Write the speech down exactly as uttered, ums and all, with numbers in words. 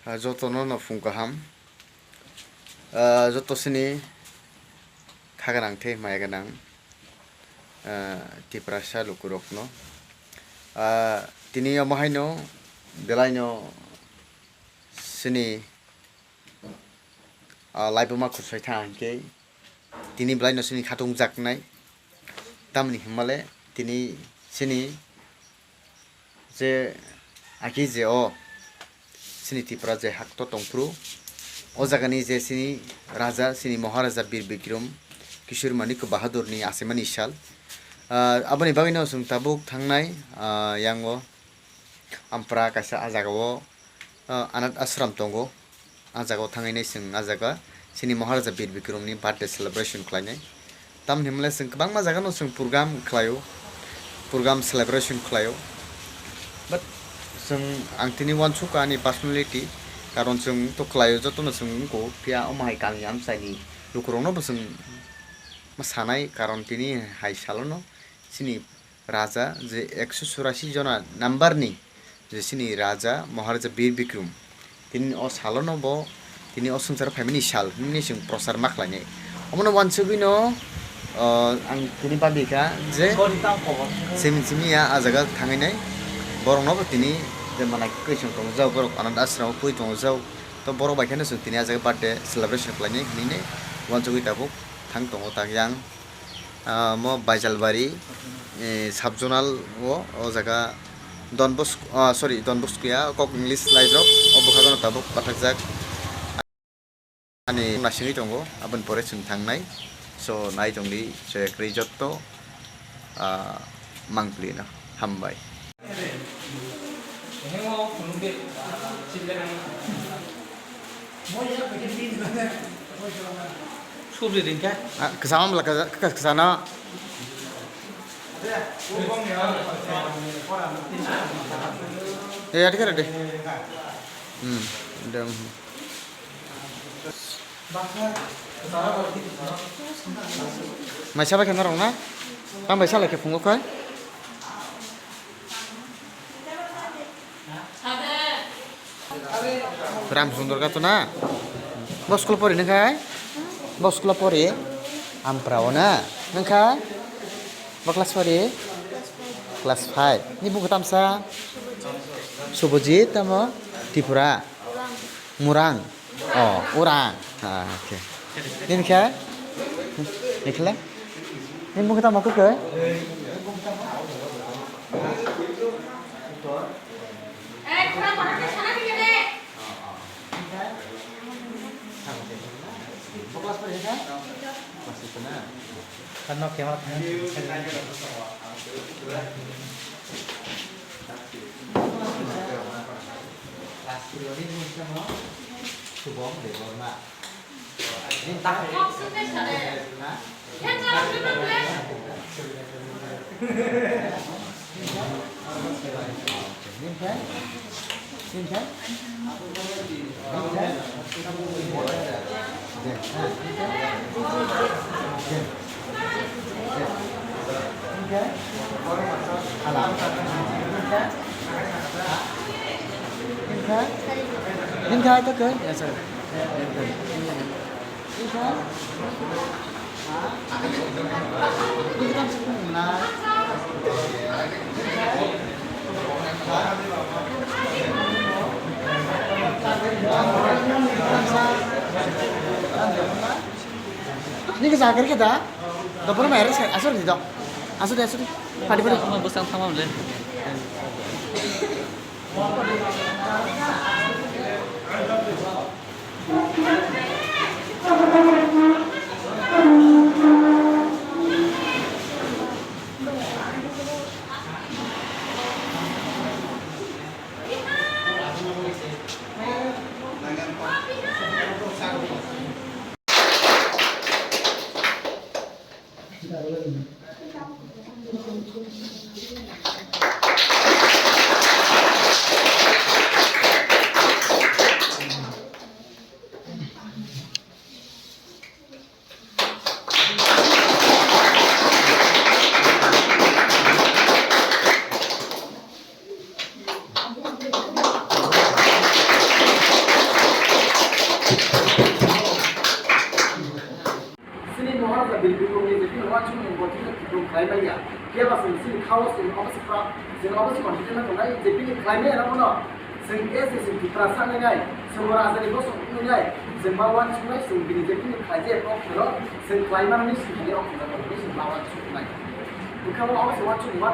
Ah, jotono no phung kaham. Ah, joto sini kha gwnang tei maya gwnang, ah, Tiprasa lukurokno. Ah, tini omo haino belaino sini, ah, laibuma khursaitha hinkhe tini belaino sini khatung jaknai. Tamni himale tini sini je aki je o sini Tripura je hakto tongphuru, o jagani je sini raja, sini Maharaja Bir Bikram Kishore Manik Bahadur ni asimani sal. Ah, aboni bagwino chwng tabuk thangnai, ah, yango Ampra kaisa ah jagao, ah, Anath Ashram tongo. Ah jagao thangwi nai chwng ah jaga sini Maharaja Bir Bikram ni birthday celebration khlainai. Tamni hwnle chwng kwbangma jagano chwng program khlaio, program celebration khlaio. But chwng, ang tini uansukha ani personality, karon chwng to khlaio jotono chwng wngkho, phiya omo hai kami amchaini lukurokno bo chwng ma sanai, karon tini hai salono chini raja je ekso churasi jona number ni je chini raja Maharaja Bir Bikram, tini o salono bo, tini o swngcharo phaimani sal hinwi chwng prochar ma khlainai. Omono uansugwino, o, ang tini babikha je simi simi ya ah jaga thangwi nai, borokno bo tini je manai kwchwng tongjak, borok Anath Ashram o pui tongjak, to borok bai kheno chwng tini ah jaga birthday celebration khlainai hinwi nai uansugwi tabuk thang tongo tak yang. Ah, mo Baijalbari, eh, sub-zonal o, o jaga Don Bosco, ah, sorry, Don Bosco ya, kok English lairok, o bwkhago no tabuk pathakjak. Ani nasingwi tongo, aboni pore chwng thangnai. So, nai tongdi, so, ekri jotto, ah, mangpli no, hambai. Subri ringkha. Ah, kwchama bwla kwcha-, kwcha-, kwchana. Eh, adik ada deh. Hmm, udah. Hmm. Mai sabai khe norok na? Tang bai salai khe phungo khe? Ram Sundor Gato na? Bo school pori nang khai? Bo school pori? Ampra o na? Nang khai? Bo class pori? Class five. Ni buku tamsa? Subhajit tamo? Tripura. Murang. Oh, orang. Ah, oke. Nini khe? Nini khe? Nini buku tamo khe? Ano khe ma thang. Subom Debbarma. Nini khe? Nini khe to khe? Yes, sir. Nini khe jaga khe da? Dophano mai aswk di do. Aswk di, aswk di. Padi, padi. Ama bwsang thangma le. Chwng bo chwng khlai manya. Phiya ba chwng chini khao chwng obo se pra-, chwng obo se confident tongnai je bini khlai manya rok no chwng S S C Tripura sanai nai, chwng bo raja ni bosong wngnai, chwng ma uansuknai, chwng bini je bini khlai je kok phano chwng khlai mani chwng bini o kok phano chwng ma uansuknai. Bwkha bo obo se uansukma.